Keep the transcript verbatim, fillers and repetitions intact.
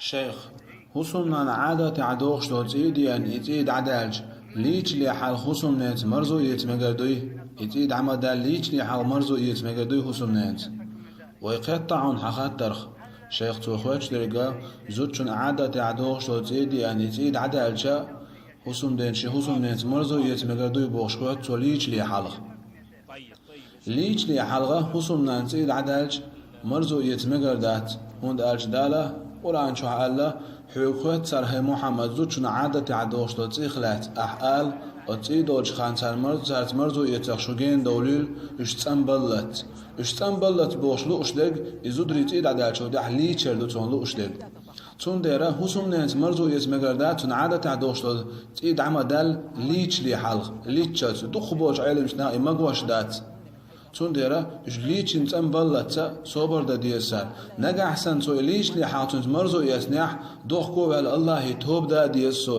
Шайх, хӀусамнана Ӏадатехь дохуш долу цӀий а деана, и цӀий дӀадаьлча, лийчале хьалха хӀусамненца марзо эца мегар дуй? И цӀий дӀа ма даьлла лийчале хьалха марзо эца мегар дуй хӀусамненца? Вай кхетта хьуна хьан хаттарх. Шайх, цо хоьттуш дерг а, зудчун Ӏадатехь дохуш долу цӀий а деана, и цӀий дӀадаьлча, хӀусамден шен хӀусамненца марзо эца мегар дуй бохуш хоьтту цо лийчале хьалха. Лийчале хьалха хӀусамнана цӀий дӀадаьлча, марзо эца мегар дац, хӀунда аьлча Дала Къуръан чохь аьлла: «Хьоьга хоьтту цара, хӀай Мухьаммад, зудчун Ӏадатехь дохуш долу цӀийх лаьцна ахь ала, оцу цӀий долчу ханна цара марз-, цаьрца марзо эцарх шу гена довлийла, уьш цӀан баллалц». Уьш цӀан баллалц бохуш лууш дерг, и зударий цӀий дӀадаьллачул тӀаьхьа лийчар ду цунна лууш дерг. Цундела хӀусамненца марзо эца мегар дац, цунна Ӏадатехь дохуш долу цӀий дӀа ма даьлла лийчале хьалха, лийччалц, дукхахболчу Ӏеламчу наха и магош дац. Цундела уьш лийчина цӀан баллалц собар дан деза цара. Нагахь санна цо и лийчале хьалха цуьнца марзо эцнехь, дохко а ваьлла, Аллахе тоба дан а деза цо,